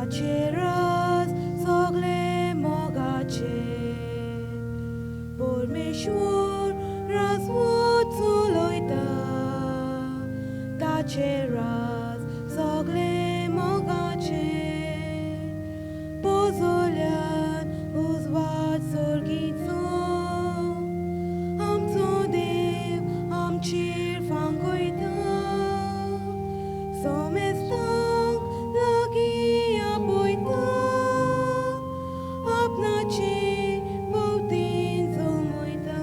ताचे राज सगळे मोगाचे. परमेश्वर राजवट चलयता, ताचे राज सगळे मोगाचे. पोजोल्यान उजवाड सर्गीचो, आमचो देव आमचेर फांगयता. सोमेस्तांक लागीं आपयता, आपणाचे भोवतीन जमयता.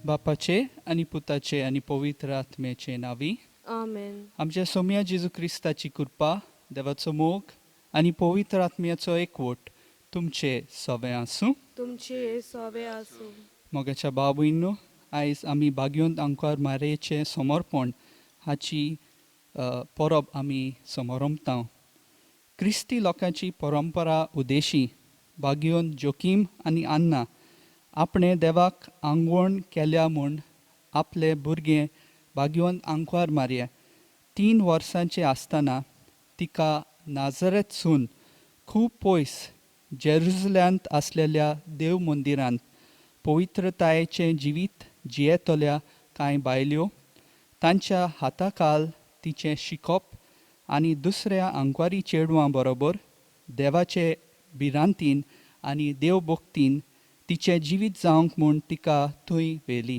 बापाचे आनी पुताचे आनी पवित्र आत्म्याचे नांवी. आमेन. आमच्या सोम्या जेजू क्रिस्ताची कृपा, देवाचो मोग आनी पवित्र आत्म्याचो एकवट तुमचे सवे आसूं. तुमचे सोबे आसूं. मोगाच्या भाव भयणींनो, आयज आमी भाग्योंत आंकवार मारयेचें समर्पण हाची परब आमी समरंपता. क्रिस्ती लोकांची परंपरा उदेशी भाग्योन जोकीम आनी अन्ना आपणें देवाक आंगवण केल्या म्हूण आपले भुरगें भाग्यवंत आंकवार मारये 3 वर्सांचें आसतना तिका नाजरेतसून खूब पयस जेरुजल्यांत आसलेल्या देव मंदिरांत पवित्रतायेचें जिवीत जियेतल्या कांय बायल्यो तांच्या हाताखाल तिचें शिकप आनी दुसऱ्या आंकवारी चेडवां बरोबर देवाचे भिरांतीन आनी देवभक्तीन तिचें जिवीत जावंक म्हूण तिका थंय व्हेली.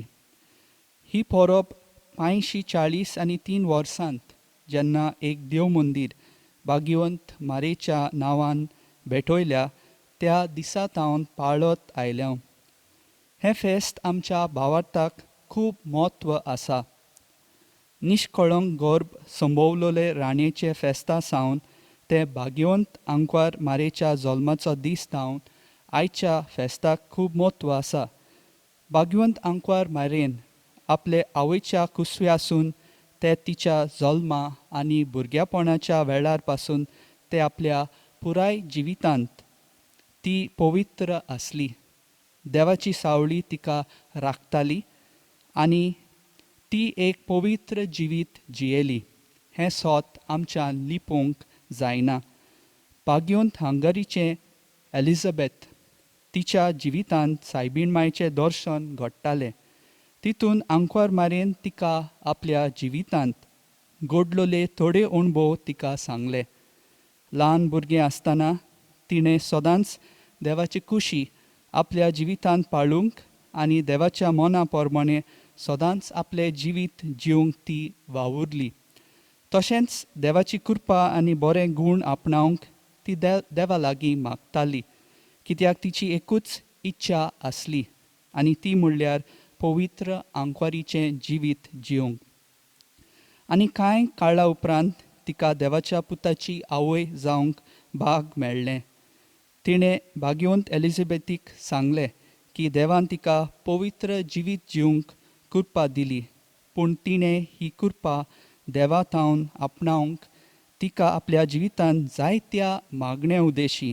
ही परब 540 आनी 3 वर्सांत जेन्ना एक देव मंदीर भाग्यवंत मारेच्या नांवान भेटयल्या त्या दिसा थावन पाळत आयल्या. हें फेस्त आमच्या भावार्थाक खूब म्हत्व आसा. निष्कळंक गर्भ संभवलेले राणयेचे फेस्ता सावन ते भाग्यवंत आंकवार मारेच्या जल्माचो दीस थावन आयच्या फेस्ताक खूब म्हत्व आसा. भाग्यवंत आंकवार मारेन आपले आवयच्या कुसव्यासून ते तिच्या जल्मा आनी भुरग्यापणाच्या वेळार पासून ते आपल्या पुराय जिवितांत ती पवित्र आसली. देवाची सावळी तिका राखताली आनी ती एक पवित्र जिवीत जियेली. हें सोत आमच्यान लिपोवंक जायना. भाग्यवंत हंगरीचें एलिझाबेथ तिच्या जिवितांत सायबीण मायचें दर्शन घडटालें. तितून आंकवार मारेन तिका आपल्या जिवितांत घडलेले थोडे अणभव तिका सांगले. ल्हान भुरगें आसतना तिणें सदांच देवाची खुशी आपल्या जिवितांत पाळूंक आनी देवाच्या मना प्रमाणें सदांच आपलें जिवीत जिवंक ती वावुरली. तशेंच देवाची कृपा आनी बरे गूण आपणावंक ती देवा लागीं मागताली, कित्याक तिची एकूच इच्छा आसली आनी ती म्हणल्यार पवित्र आंकवारीचें जिवीत जिवंक. आनी कांय काळा उपरांत तिका देवाच्या पुताची आवय जावंक भाग मेळ्ळें. तिणें भाग्यवंत एलिझाबेथीक सांगलें की देवान तिका पवित्र जिवीत जिवंक कृपा दिली, पूण तिणें ही कृपा देवा थावन आपणावंक तिका आपल्या जिवितांत जायत्या मागण्या उदेशी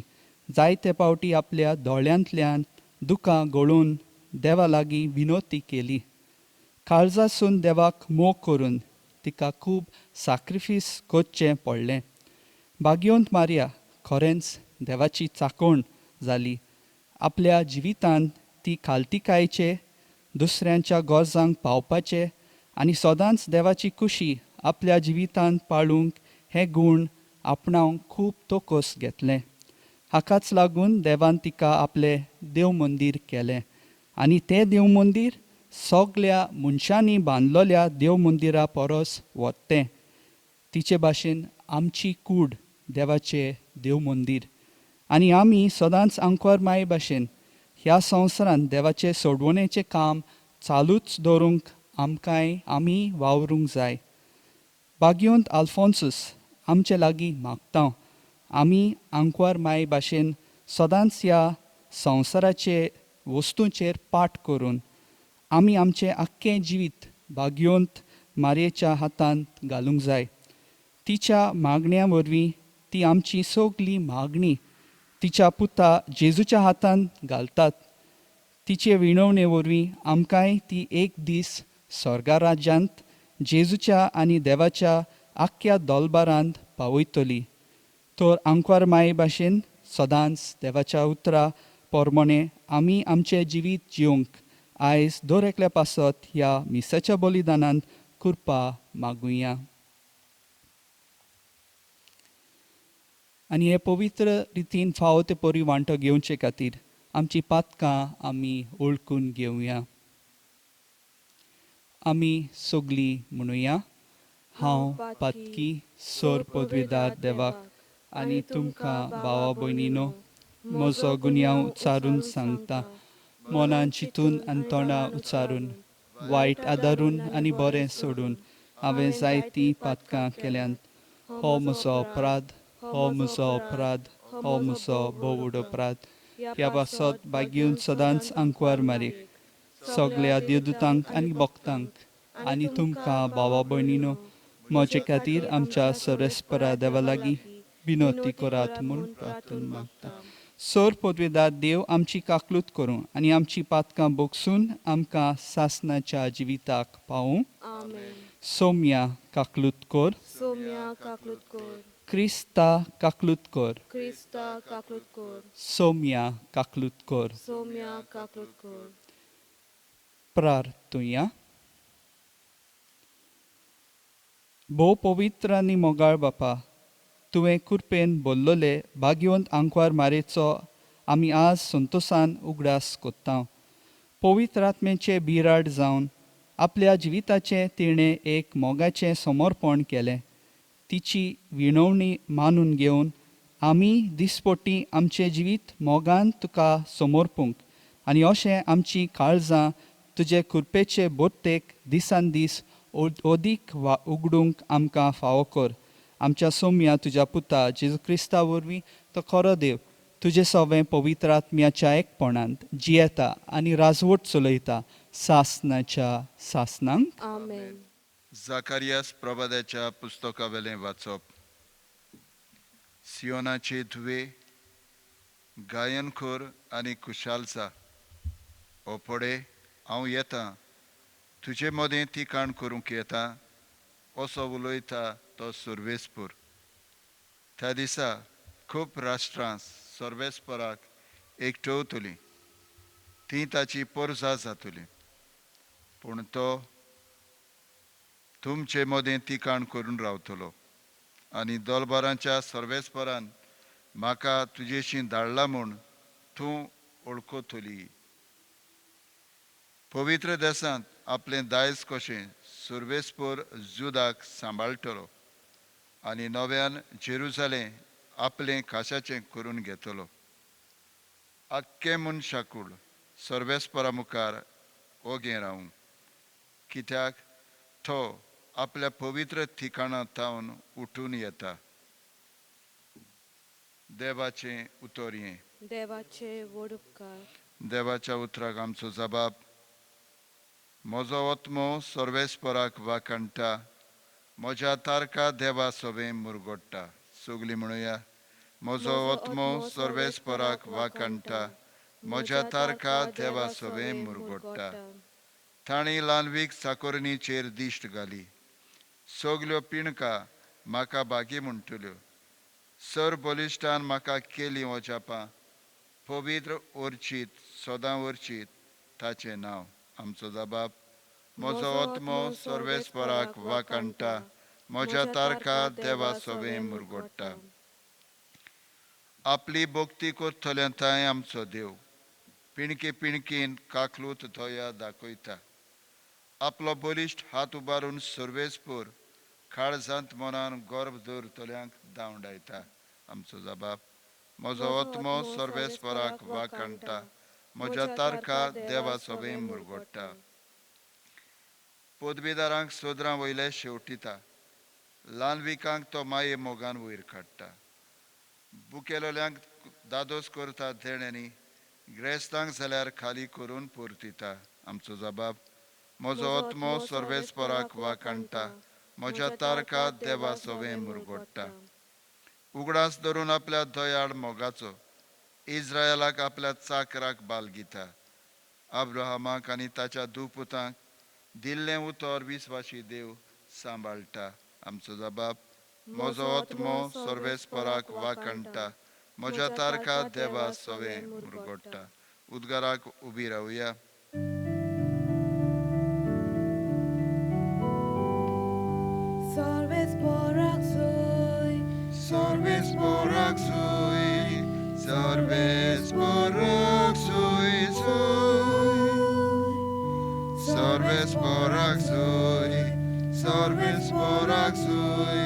जायते फावटी आपल्या दोळ्यांतल्यान दुकां गळून देवा लागीं विनवती केली. काळजासून देवाक मोग करून तिका खूब साक्रिफीस करचें पडलें. भाग्यवंत मारिया खरेंच देवाची चाकोण जाली. आपल्या जिवितांत ती खालतिकायेचे, दुसऱ्यांच्या गरजांक पावपाचे आनी सदांच देवाची खुशी आपल्या जिवितांत पाळूंक हे गूण आपणावंक खूब तोकोस घेतलें. हाकाच लागून देवान तिका आपलें देव मंदीर केलें आनी तें देव मंदीर सगल्या मनशांनी बांदलेल्या देव मंदिरा परस व्हडलें. तिचे भाशेन आमची कूड देवाचें देव मंदीर आनी आमी सदांच आंकवार माये भाशेन ह्या संवसारांत देवाचें सोडवणेचें काम चालूच दवरूंक आमकांय आमी वावरूंक जाय. भाग्यवंत आल्फोन्सूस आमचे लागीं मागता आमी आंकवार माये भाशेन सदांच ह्या संवसाराचे वस्तूंचेर पाठ करून आमी आमचें आख्खें जिवीत भाग्यवंत मारयेच्या हातांत घालूंक जाय. तिच्या मागण्या वरवीं ती आमची सगली मागणी तिच्या पुता जेजूच्या हातांत घालतात. तिचे विणवणे वरवीं आमकांय ती एक दीस स्वर्गा राज्यांत जेजूच्या आनी देवाच्या आख्ख्या दोलबारांत पावयतली. तर आंकवार माये भाशेन सदांच देवाच्या उतरा पोरमोणे आमी आमचें जिवीत जिवंक आयज दर एकल्या पासत ह्या मिसाच्या बलिदानांत कृपा मागुया. आनी हे पवित्र रितीन फावो ते परी वांटो घेवचे खातीर आमची पातकां आमी वळखून घेवया. आमी सगलीं म्हणुया, हांव पातकी सोर पदवीदार देवाक आनी तुमकां भावा भयणीनो म्हजो गुन्यांव उच्चारून सांगता, मनान चिंतून आनी तोंडा उच्चारून, वायट आदारून आनी बरें सोडून हांवें जायतीं पातकां केल्यांत. हो म्हजो अपराध, हो म्हजो अपराध, हो म्हजो भोव अपराध. ह्या पासत बागीवन सदांच आंकवार मारीक सगल्या देवदूतांक आनी भक्तांक आनी तुमकां भावा भयणीनो म्हजे खातीर आमच्या सर्वेस्परा देवा लागीं विनवती करात म्हूण प्रार्थना मागता. सोर पदवेदार देव आमची काकलूत करूं आनी आमची पातकां बोगसून आमकां सासनाच्या जिविताक पावूं. आमेन. सोम्या काकलूत कर. सोम्या काकलूत कर. क्रिस्ता काकलूत कर. क्रिस्ता काकलूत कर. सोम्या काकलूत कर. सोम्या काकलूत कर. प्रार्थुया. भोव पवित्र आनी मोगाळ बापा, तुवें कृपेन बोल्लोले भाग्यवंत आंकवार मारेचो आमी आज संतोसान उगडास कोत्ता. पवित्र आत्म्याचे बिराड जावन आपल्या जिविताचें तिणें एक मोगाचें समर्पण केलें. तिची विणवणी मानून घेवन आमी दिसपट्टी आमचें जिवीत मोगान तुका समर्पूंक आनी अशें आमचीं काळजां तुजे कृपेचे बोरतेक दिसान दीस अदीक वा उगडूंक आमकां फावो कर. आमच्या सोम्या तुज्या पुता जेजू क्रिस्ता वरवीं तो खरो देव तुजे सवें पवित्र आत्म्याच्या एकपणांत जियेता आनी राजवट चलयता सासनाच्या सासनांक. आमेन. जाकारियास प्रवादाच्या पुस्तकावेलें वाचप. सियोनाचे धुवे, गायन कर आनी खुशाल जा. ओ पडे हांव येता, तुजे मदें तिकाण करूंक येता, असो उलयता तो सर्वेस्पूर. त्या दिसा खूब राष्ट्रां सर्वेस्पराक एकठवतलीं, तीं ताची पोरजा जातली. पूण तो तुमचे मदें तिकाण करून रावतलो आनी दोलबारांच्या सर्वेस्परान म्हाका तुजेशी धाडला म्हूण तूं वळखतली. पवित्र देसांत आपलें दायज कशें सर्वेस्पर जुदाक सांबाळटलो आनी नव्यान जेरुजालें आपलें खाशाचें करून घेतलो. आख्खें मनशाकूळ सर्वेस्परा मुखार ओगें रावूं, कित्याक तो आपल्या पवित्र ठिकाणा तावन उठून येता. देवाचें उतर हें. देवाचे व्हड उपकार. देवाच्या उतराक आमचो जबाब. म्हजो आत्मो सर्वेस्पराक वाखाणटा, म्हज्या तारका देवा सोबें मुरगोडटा. सगलीं म्हणुया, म्हजो आत्मो सर्वेस्पराक वाखाणटा, म्हज्या तारका देवा सोबें मुरगोडटा. तांणी ल्हानवीक साकोरणीचेर दिश्ट घाली, सगल्यो पिणका म्हाका भागी म्हणटल्यो. सर बलिश्ठान म्हाका केली वजापां, पवित्र ओर्चीत सदां ओर्चीत ताचें नांव. आमचो जबाब. म्हजो आत्मो सर्वेस्पराक वाखाणटा, म्हज्या तारका देवा सोबें मुरगोडटा. आपली भक्ती करतल्या थंय आमचो देव पिणके पिणकेन काकलूत दया दाखयता. आपलो बलिश्ट हात उबारून सर्वेस्पूर काळजांत मनान गर्भ दवरतल्यांक धांवडायता. आमचो जबाब. म्हजो आत्मो सर्वेस्पराक वाखाणटा, म्हज्या तारका देवा सोबें मुरगोडटा. पदवीदारांक सोदरां वयले शेवटिता, ल्हानविकांक तो माये मोगान वयर काडटा. बुकेलोल्यांक दादोस करता देण्यांनी, ग्रेस्तांक जाल्यार खाली करून परतिता. आमचो जबाब. म्हजो आत्मो सर्वेस्पराक वाखाणटा, म्हज्या तारका देवा सोबें मुरगोडटा. उगडास धरून आपल्या दयाळ मोगाचो इज्रायलाक आपल्या चाकराक बालगिता. अब्राहमाक आनी ताच्या दुपुतांक दिल्लें उतर विस्वाशी देव सांबाळटा. आमचो जबाब. म्हजो आत्मो सर्वेस्पराक वाखाणटा, म्हज्या तारखा देवा सवें मुरगोडटा. उद्गाराक उबी रावया. सर्वेस्पराक सोय, सर्वेस्पराक सोय, सर्वेस्पराक सोय सोय. सर्वेस्पराक सोय, सर्वेस्पराक सोय,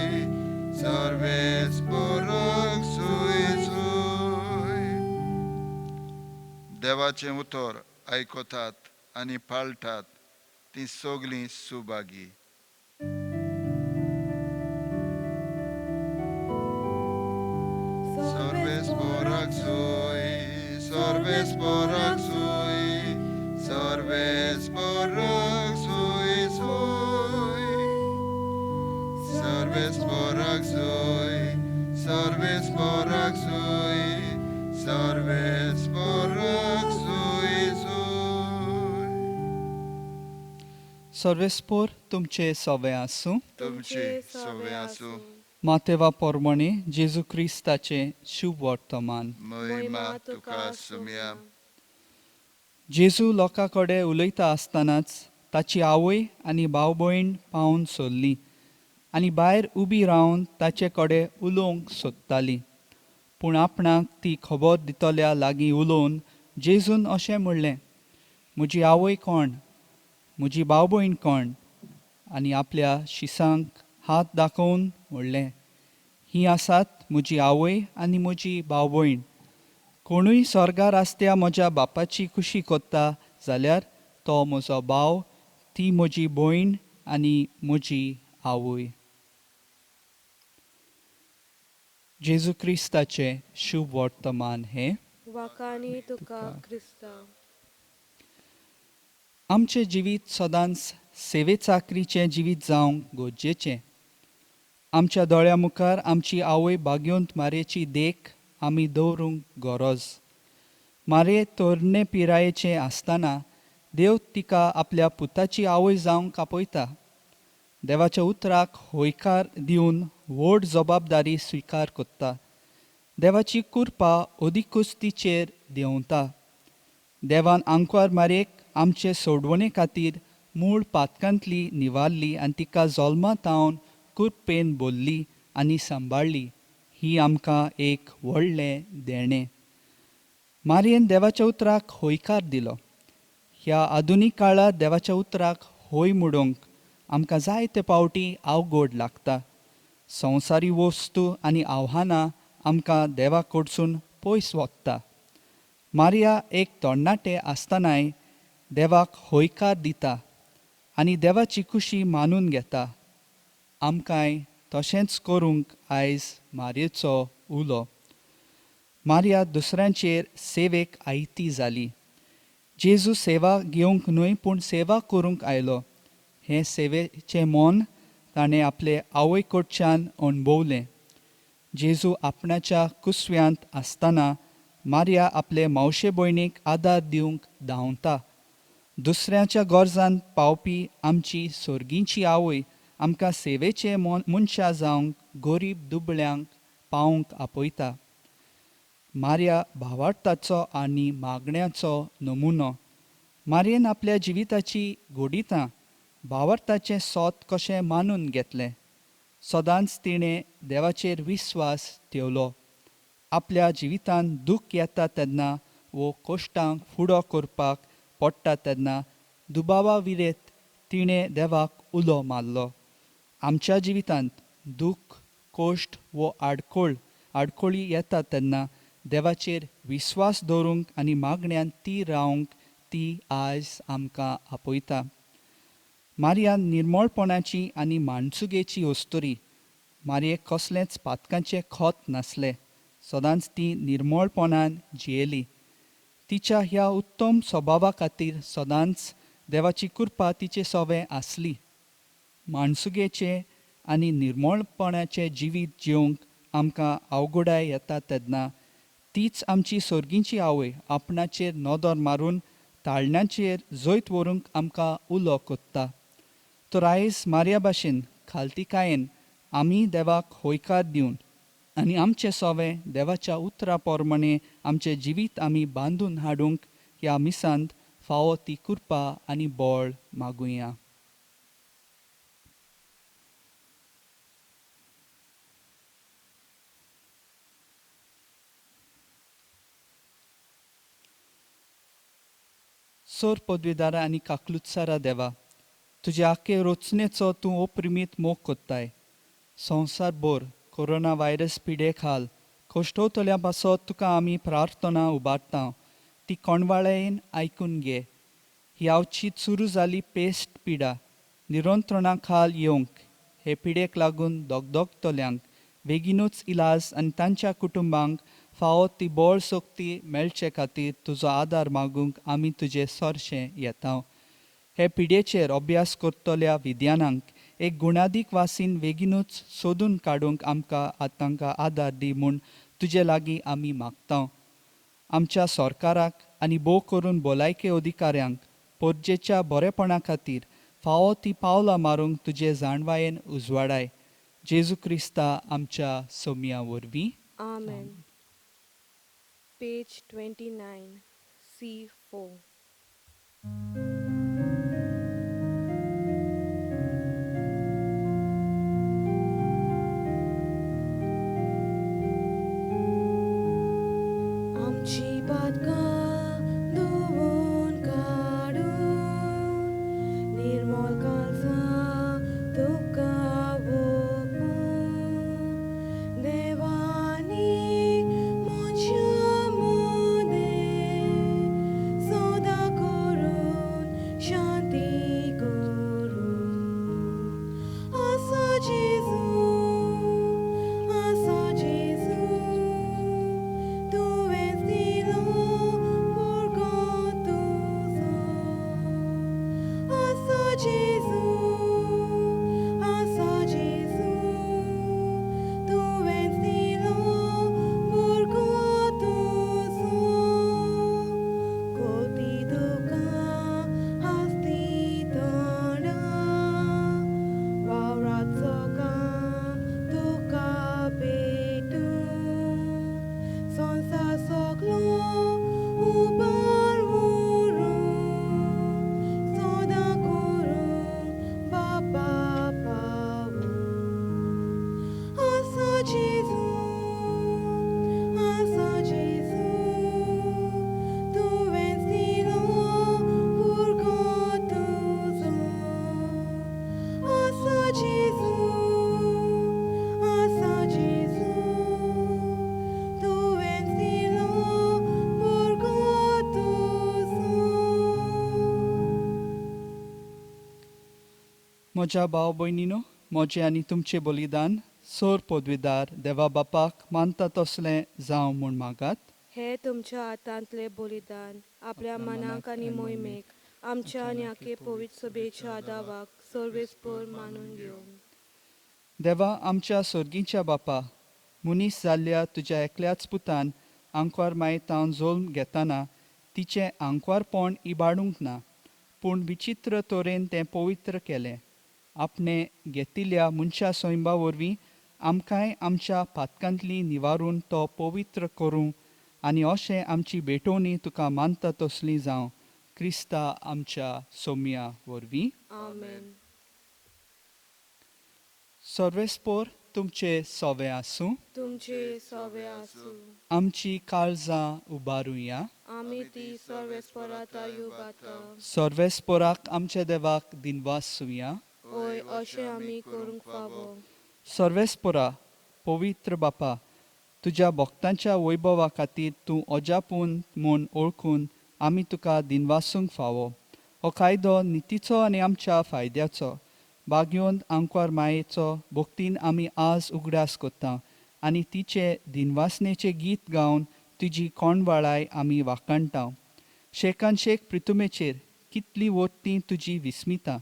सर्वेस्पराक सोय सोय. देवाचें उतर आयकतात आनी पाळटात तीं सगलीं सुभागी. सर्वेस्पराक सोय, सर्वेस्पराक सोय, सर्वेस्पराक सोय सोय. सर्वेस्पराक सोय, सर्वेस्पराक सोय, सर्वेस्पराक सोय सोय. सर्वेस्पोर तुमचे सवे आसूं. तुमचे सवे आसूं. मातेवा पोरमणे जेजू क्रिस्ताचें शुभ वर्तमान. महिमा तुका सुमया. जेजू लोकां कडेन उलयता आसतनाच ताची आवय आनी भाव भयण पावून सोल्लीं आनी भायर उबी रावन ताचे कडेन उलोवंक सोदतालीं. पूण आपणाक ती खबर दितल्या लागीं उलोवन जेजून अशें म्हणलें, म्हजी आवय कोण, म्हजी भाव भयण कोण? आनी आपल्या शिसांक हात दाखोवन म्हणलें, ही आसात म्हजी आवय आनी म्हजी भाव भयण. कोणूय स्वर्गार आसत्या म्हज्या बापाची खुशी कोत्ता जाल्यार तो म्हजो भाव, ती म्हजी भयण आनी म्हजी आवय. जेजू क्रिस्ताचें शुभ वर्तमान हें. वाखाणी तुका क्रिस्ता. आमचें जिवीत सदांच सेवे चाकरीचें जिवीत जावंक गरजेचें. आमच्या दोळ्या मुखार आमची आवय भाग्योंत मारयेची देख आमी दवरूंक गरज. मारये तरणे पिरायेचें आसतना देव तिका आपल्या पुताची आवय जावंक आपयता. देवाच्या उतराक हयकार दिवन व्हड जबाबदारी स्विकार करता. देवाची कृपा अदिकूच तिचेर देंवता. देवान आंकवार मारयेक आमचे सोडवणे खातीर मूळ पातकांतली निवारली आनी तिका जल्मा तावन कृपेन भरली आनी सांबाळ्ळी. ही आमकां एक व्हडलें देणें. मारयेन देवाच्या उतराक हयकार दिलो. ह्या आधुनीक काळार देवाच्या उतराक हय म्हणूंक आमकां जायते पावटी अवघड लागता. संवसारी वस्तू आनी आव्हानां आमकां देवा कडसून पयस वता. मारिया एक तरणाटें आसतनाय देवाक हयकार दिता आनी देवाची खुशी मानून घेता. आमकांय तशेंच करूंक आयज मारयेचो उलो. मारिया दुसऱ्यांचेर सेवेक आयती जाली. जेजू सेवा घेवंक न्हय पूण सेवा करूंक आयलो. हें सेवेचें मन ताणें आपले आवय कडच्यान अणभवलें. जेजू आपणाच्या कुसव्यांत आसतना मारिया आपले मावशे भयणीक आदार दिवंक धांवता. दुसऱ्याच्या गरजान पावपी आमची सर्गींची आवय आमकां सेवेचे मनशां जावंक गरीब दुबळ्यांक पावोवंक आपयता. मारिया भावार्थाचो आनी मागण्याचो नमुनो. मारयेन आपल्या जिविताची घडितां भावार्थाचें सोत कशें मानून घेतलें. सदांच तिणें देवाचेर विस्वास ठेवलो. आपल्या जिवितांत दूख येता तेन्ना वो कश्टांक फुडो करपाक पडटा तेन्ना दुबावा विरेत तिणें देवाक उलो मारलो. आमच्या जिवितांत दूख, कश्ट वो आडखळी येता तेन्ना देवाचेर विस्वास दवरूंक आनी मागण्यान ती रावंक ती आयज आमकां आपयता. मारिया निर्मळपणाची आनी माणसुगेची अस्तुरी. मारयेक कसलेंच पातकांचें खत नासलें. सदांच ती निर्मळपणान जियेली. तिच्या ह्या उत्तम स्वभावा खातीर सदांच देवाची कृपा तिचे सवें आसली. माणसुगेचें आनी निर्मळपणाचें जिवीत जिवंक आमकां अवघडाय येता तेन्ना तीच आमची सर्गींची आवय आपणाचेर नदर मारून ताळण्याचेर जैत व्हरूंक आमकां उलो कोत्ता. तर आयज मारया भाशेन खालतीकायेन आमी देवाक हयकार दिवन आनी आमचें सवें देवाच्या उतरा प्रमाणें आमचें जिवीत आमी बांदून हाडूंक ह्या मिसांत फावो ती कृपा आनी बळ मागुया. सोर पदवीदारा आनी काकलुत्सारा देवा, तुजे आखे रचनेचो तूं ओप्रिमीत मोग कोत्ताय. संवसार भर कोरोना व्हायरस पिडे खाल कश्टवतल्या पासत तुका आमी प्रार्थना उबारता, ती कोणवाळेन आयकून घे. ही आवचीत सुरू जाली पेस्ट पिडा निरंत्रणा खाल येवंक हे पिडेक लागून दगदगतल्यांक बेगीनूच इलाज आनी तांच्या कुटुंबांक फावो ती बळ शक्ती मेळचे खातीर तुजो आदार मागूंक आमी तुजे सरशें येता. हे पिडेचेर अभ्यास करतल्या विज्ञानांक एक गुणादीक वासीन बेगीनूच सोदून काडूंक आमकां तांकां आदार दी म्हूण तुजे लागीं आमी मागता. आमच्या सरकाराक आनी भोव करून भलायके अधिकाऱ्यांक परजेच्या बरेपणा खातीर फावो ती पावलां मारूंक तुजे जाणवायेन उजवाडाय. जेजू क्रिस्ता आमच्या सोमया वरवीं. आमेन. Page 29, C4. आमची पातकां धुवून काडून निर्मळ काळजां तुका ओंपून देवानी मनशां मदें सदां करून शांती करूं. आसा जेजू, आसा जेजू, तुवेंच दिलो भुरगो तुजो. आसा जेजू, आसा जेजू, तुवेंच दिलो भुरगो तुजो. कोती तुका हांसती तोंडां, वावराचो काम तुका भेटूं. संवसार सगलो उबार व्हरूं, सदां करूंक बापा पावूं. आसा जेजू, आसा जेजू, तुवेंच दिलो भुरगो तुजो. आसा जेजू, आसा जेजू, तुवेंच दिलो भुरगो तुजो. म्हज्या भाव भयणीनो, म्हजें आनी तुमचें बलिदान सोर पदवीदार देवा बापाक मानता तसलें जावं म्हूण मागात. हे तुमच्या हातांतलें बलिदान आपल्या मनाक आनी मोहिमेक आमच्या आनी आखे पवित्र सभेच्या आदावाक सर्वेस्पर मानून घेवं. देवा आमच्या सोर्गीच्या बापा, मनीस जाल्ल्या तुज्या एकल्याच पुतान आंकवार मायतावन जल्म घेतना तिचें आंकवारपण इबाडूंक ना, पूण विचित्र तरेन तें पवित्र केलें. आपणें घेतिल्ल्या मनशा सैंबा वरवीं आमकांय आमच्या पातकांतली निवारून तो पवित्र करूं आनी अशें आमची भेटवणी तुका मानता तसली जावं. क्रिस्ता आमच्या सोमया वरवीं. आमेन. सर्वेस्पोर तुमचे सोवे आसूं. तुमचे सवे आसूं. आमची काळजां उबारुया. आमी ती सर्वेस्पराता युबाता. सर्वेस्पोराक आमच्या देवाक दिनवास सुया. होय, अशें आमी करूंक फावो. सर्वेस्पोरा, पवित्र बापा, तुज्या भक्तांच्या वैभवा खातीर तूं अजापून म्हूण ओळखून आमी तुका दिनवासूंक फावो. हो कायदो नितीचो आनी आमच्या फायद्याचो. भाग्योंत आंकवार मायेचो भक्तीन आमी आज उगडास करता आनी तिचे दिनवासनेचें गीत गावन तुजी कोणवाळाय आमी वाखाणटा. शेकान शेक प्रितुमेचेर कितली वर्ती तुजी विस्मिता,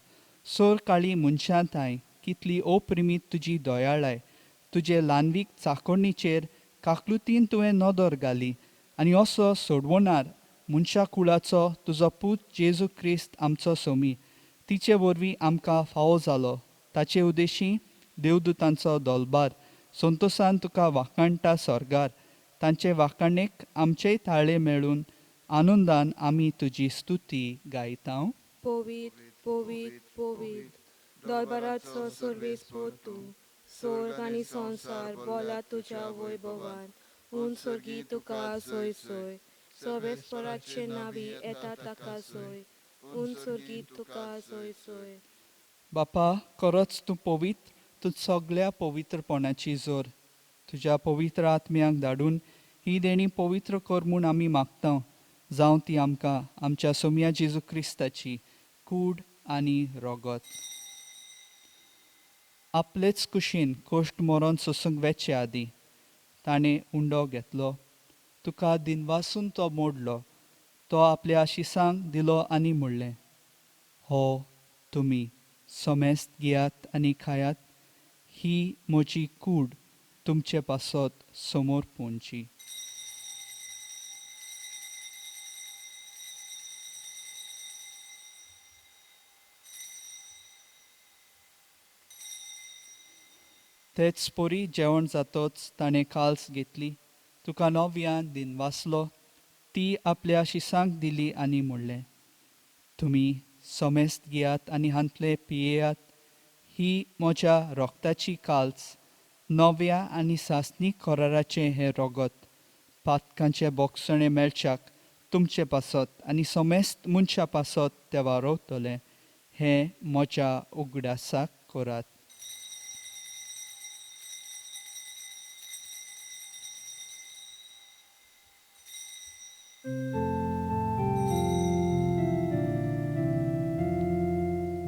सोर काळी मनशांताय कितली अप्रिमीत तुजी दयाळाय. तुजे ल्हानवीक चाकोरणीचेर काकलुतीन तुवें नदर घाली आनी असो सोडवणार मनशा कुळाचो तुजो पूत जेजू क्रिस्त आमचो सोमी तिचे वरवीं आमकां फावो जालो. ताचे उद्देशी देवदूतांचो दोलबार संतोसान तुका वाखाणटा स्वर्गार. तांचे वाखाणेक आमचेय ताळे मेळून आनंदान आमी तुजी स्तुती गायता. पवित्र, पवित्र, पवित्र, दरबाराचो सर्वेस्पोर तूं, स्वर्ग आनी संवसार बोला तुज्या वैभवान. उन स्वर्गी तुका सोय सोय, सर्वेस्पराचे नावी येता ताका सोय, उन स्वर्गी तुका सोय सोय. बापा, खरोच तूं पवित्र, तूं सगळ्या पवित्रपणाची जोर. तुज्या पवित्र आत्म्याक धाडून ही देणी पवित्र कर म्हूण आमी मागता, जावं ती आमकां आमच्या सोम्या जेजू क्रिस्ताची कूड आनी रगत. आपलेच कुशीन कोश्ट मरोन सोसूंक वेचे आदीं ताणें उंडो घेतलो, तुका दिनवासून तो मोडलो, तो आपल्या आशिसांक दिलो आनी म्हणलें, हो तुमी समेस्त घेयात आनी खायात, ही म्हजी कूड तुमचे पासत समोर पोंची. तेच परी जेवण जातोच ताणें काल्स घेतली, तुका नव्यान दिनवासलो, ती आपल्या शिसांक दिली आनी म्हणलें, तुमी समेस्त घेयात आनी हांतले पियेयात, ही म्हज्या रोगताची काल्स, नव्या आनी सासणी कराराचें हें रगत, पातकांचें बोगसणें मेळच्याक तुमचे पासत आनी समेस्त मनशां पासत तें वारोवतलें, हें म्हज्या उगडासाक करात.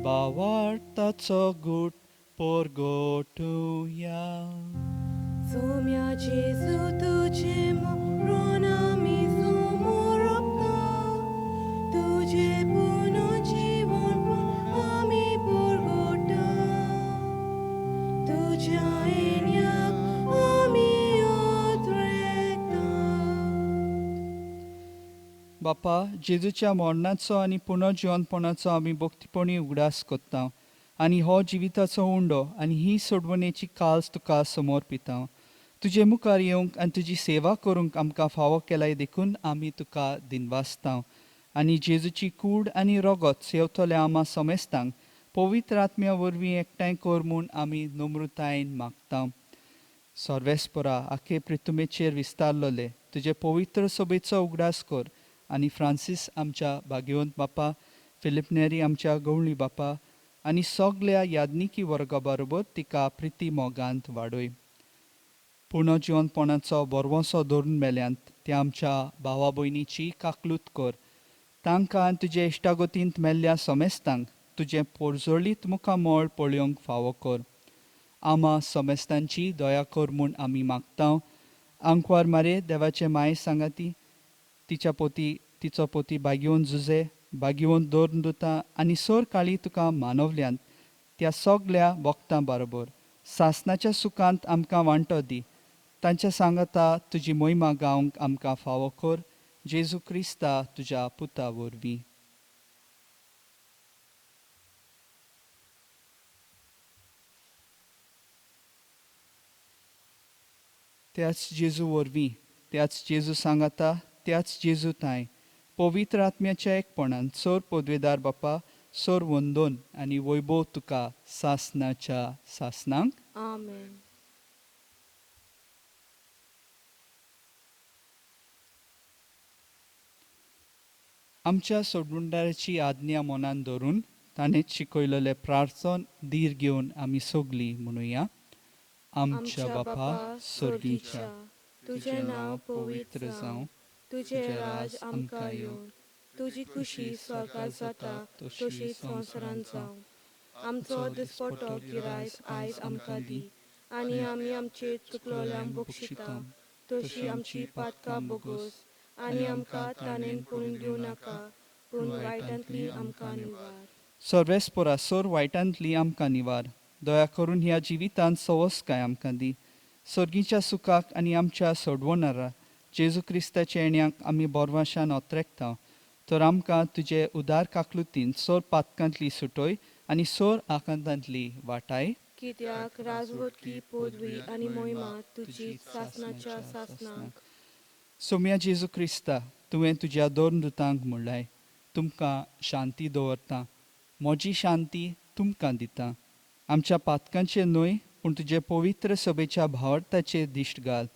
भावार्थाचो गूट परगटुया. सोम्या जेजू तुजें मरण आमी समर्पता, तुजें पुनर्जीवनपण आमी परगटा, तुज्या येण्याक आमी अत्रेता. बापा, जेजूच्या मरणाचो आनी पुनर्जिवनपणाचो आमी भक्तीपणी उगडास करता आनी हो जिविताचो उंडो आनी ही सोडवणेची काल्स तुका समर्पिता. तुजे मुखार येवंक आनी तुजी सेवा करूंक आमकां फावो केलाय देखून आमी तुका दिनवासता आनी जेजूची कूड आनी रगत सेवतल्या आमा समेस्तांक पवित्र आत्म्या वरवीं एकठांय कर म्हूण आमी नम्रतायेन मागता. सर्वेस्परा, आखे प्रितुमेचेर विस्तारलोले तुजे पवित्र सभेचो उगडास कर आनी फ्रांसीस आमच्या भाग्यवंत बापा, फिलीप नेरी आमच्या गवळी बापा आनी सगल्या याज्ञिकी वर्गा बरोबर तिका प्रिती मोगांत वाडय. पुनर्जिवनपणाचो बरवसो धरून मेल्यांत त्या आमच्या भावा भयणीची काकलूत कर, तांकां आनी तुजे इश्टागतींत मेल्ल्या समेस्तांक तुजें पोरजोळीत मुखामळ पळोवंक फावो कर. आमा समेस्तांची दया कर म्हूण आमी मागता. आंकवार मारे देवाचे माये सांगाती तिच्या पोती तिचो पोती भाग्यवंत जुजे भाग्यवंत दोन दुता आनी सोर काळी तुका मानवल्यांत त्या सगल्या भक्तां बरोबर सासनाच्या सुखांत आमकां वांटो दी. तांच्या सांगाता तुजी मोहिमा गावंक आमकां फावो कर, जेजू क्रिस्ता तुज्या पुता वरवीं. त्याच जेजू वरवीं, त्याच जेजू सांगाता, त्याच जेजू तांय पवित्र आत्म्याच्या एकपणान सोर पदवेदार बापा, सोर वंदोन आनी वैभव तुका सासनाच्या सासनांक. आमेन. आमच्या सोडवणदाराची आज्ञा मनान धरून ताणें शिकयलेलें प्रार्थन धीर घेवन आमी सगलीं म्हणुया. आमच्या बापा स्वर्गीच्या, तुजें नांव पवित्र जावं, तुजें राज आमकां येवं, तुजी खुशी स्वर्गार जाता तशी संवसारांत जावं. आमचो दिसपटो गिरायक आयज आमकां दी आनी आमी आमचे चुकलोल्यांक बक्षिता तशी आमची पातकां बोगोस आनी आमकां ताणें पडून दिवं नाका, पूण वायटांतली आमकां निवार. सर्वेस्परा, सोर वायटांतली आमकां निवार. दया करून ह्या जिवितांत सवसकाय आमकां दी. सर्गीच्या सुखाक आनी आमच्या सोडवणारा जेजू क्रिस्ताच्या येण्याक आमी बोरवाशान अत्रेकता, तर आमकां तुजे उदार काकलुतीन सोर पातकांतली सुटय आनी सोर आकांतांतली वाटाय. कित्याक राजवटकी पदवी आनी मोहिमा तुजी सासणाच्या सासणाक. सोम्या जेजू क्रिस्ता, तुवें तुज्या दोन दुतांक म्हणलाय, तुमकां शांती दवरता, म्हजी शांती तुमकां दिता. आमच्या पातकांचे न्हय पूण तुजे पवित्र सभेच्या भावार्थाचेर दिश्ट घाल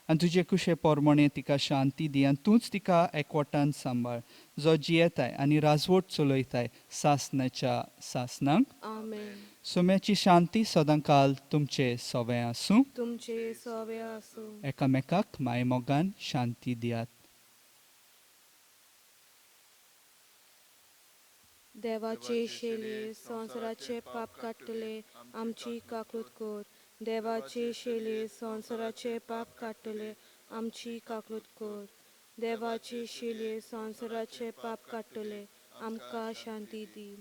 आनी तुजे कुशे पोरमणे तिका शांती दी आनी तूंच तिका एकवटान सांबाळ, जो जियेताय आनी राजवट चलयताय सासणाच्या सासणाक. आमेन. सोम्याची शांती सदांकाल तुमचे सवे आसूं. तुमचे सवे आसूं. एकामेकाक मायमोगान शांती दियात. देवाचे शेले संवसाराचे पाप काडटले, आमची काकूत कर. देवाचे शेले संवसाराचे पाप काडटले, आमची काकूत कर. देवाचे शेले संवसाराचे पाप काडटले, आमकां शांती दी.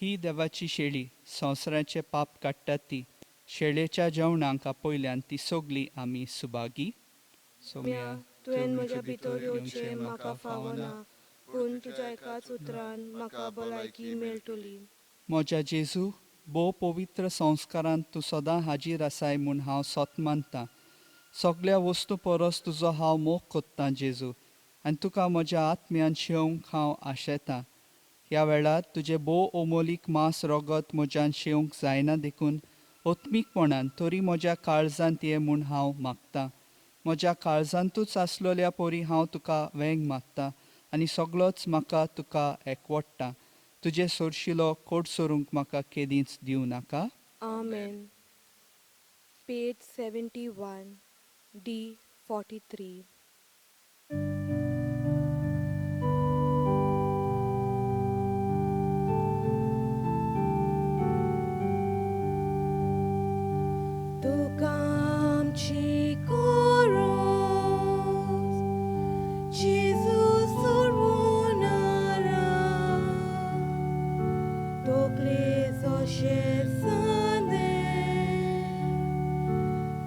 ही देवाची शेळी संवसाराचे पाप काडटात ती शेळेच्या जेवणाक आपयल्यान ती सगली आमी सुभागी. सोम्या, तुवें म्हज्या भितर येवचें म्हाका फावना, पूण तुज्या एकाच उतरान म्हाका भलायकी मेळटली. म्हज्या जेजू, भोव पवित्र संस्कारांत तूं सदां हाजीर आसाय म्हूण हांव सत मानतां. सगल्या वस्तू परस तुजो हांव मोग कोत्तां जेजू, आनी तुका म्हज्या आत्म्यान शेवंक हांव आशेतां. ह्या वेळार तुजें भोव अमोलीक मांस रगत म्हज्यान शेवंक जायना देखून आत्मीकपणान तरी म्हज्या काळजांत ये म्हूण हांव मागतां. म्हज्या काळजांतूच आसलेल्या परी हांव तुका वेंग मागता आनी सगलोच म्हाका तुका एकवडटा. तुजे सोरशिलो कोट सोरूंक म्हाका केदींच दिवं नाका. आमेन. Page 71, D 43. तुका आमची गरज, जेजू सोडवणारा, तकले जशें सांदें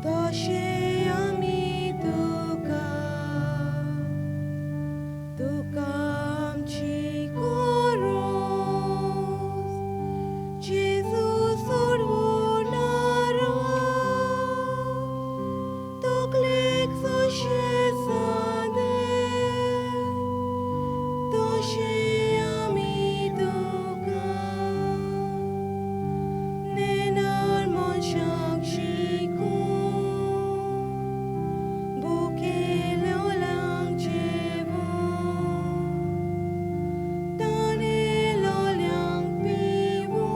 तशें आमी तुका. तुका आमची गरज, जेजू सोडवणारा, तकलेक जशें सांदें तशें आमी तुका. नेणार मनशाक शिकूं, भुकेलोल्यांक जेवूं, तानेलोल्यांक पिवूं,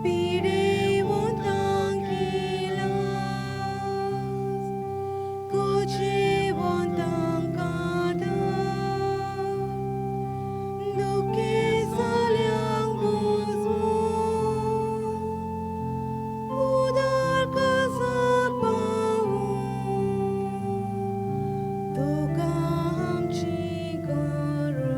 पिडेवंतांक इलाज, गरजेवंतांक आदार, दुखेसल्यांक बुजवूं, उदार कसा पावूं, तुका आमची गरज.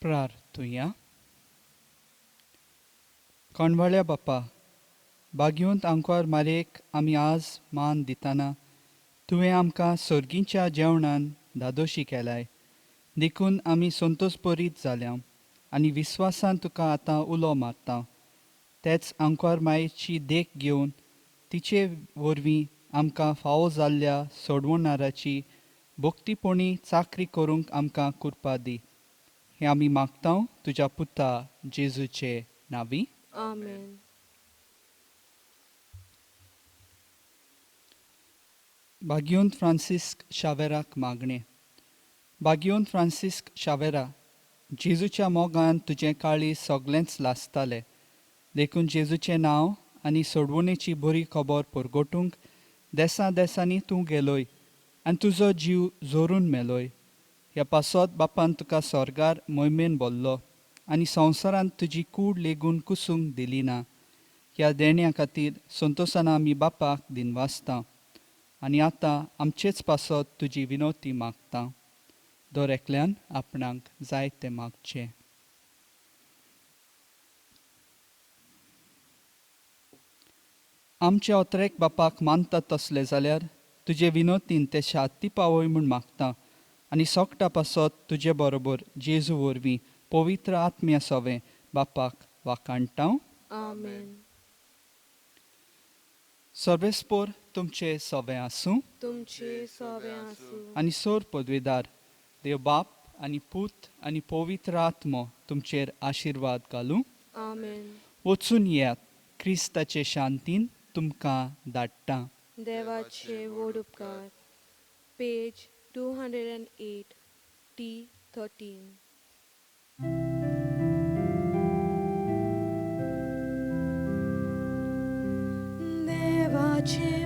प्रार्थुया. कोणवाळ्या बापा, बागयोंत आंकवार मारेक आमी आज मान दिताना तुवें आमकां सर्गीच्या जेवणान धादोशी केलाय, देखून आमी संतोश बरीत जाल्या आनी विस्वासान तुका आतां उलो मारता. तेच आंकवार मायेची देख घेवन तिचे वरवीं आमकां फावो जाल्ल्या सोडवणाराची भक्तीपणी चाकरी करूंक आमकां कृपा दी. हें आमी मागता तुज्या पुता जेजूचे नांवी. आमेन. बागियोन फ्रांसिस्क शावेराक मागणें. बागियोन फ्रांसिस्क शावेरा, जेजूच्या मोगान तुजें काळीज सगलेंच लासतालें, देखून जेजूचें नांव आनी सोडवणेची बरी खबर परगटूंक देसां देसांनी तूं गेलोय आनी तुजो जीव जोरून मेलोय. ह्या पासत बापान तुका स्वर्गार मोहिमेन बोल्लो आनी संवसारांत तुजी कूड लेगून कुसूंक दिली ना. ह्या देण्या खातीर संतोशान आमी बापाक दिनवासता आनी आतां आमचेच पासत तुजी विनवती मागता. दर एकल्यान आपणाक जाय तें मागचें. आमच्या अत्रेक बापाक मानतात तसले जाल्यार तुजे विनोतीन ते शांती पावय म्हूण मागता आनी सोकटा पासत तुजे बरोबर जेजू वरवीं पवित्र आत्म्या सवें बापाक वाखाणटा. आमेन. सर्वेस्पोर तुमचे सवें आसूं. तुमचे सवें आसूं. आनी सोर पदवेदार देव बाप आनी पूत आनी पवित्र आत्मो तुमचेर आशिर्वाद घालूं. आमेन. वचून येयात, क्रिस्ताचे शांतीन तुमकां धाडटा. देवाचे व्हड उपकार. पेज 208 T13. देवाचे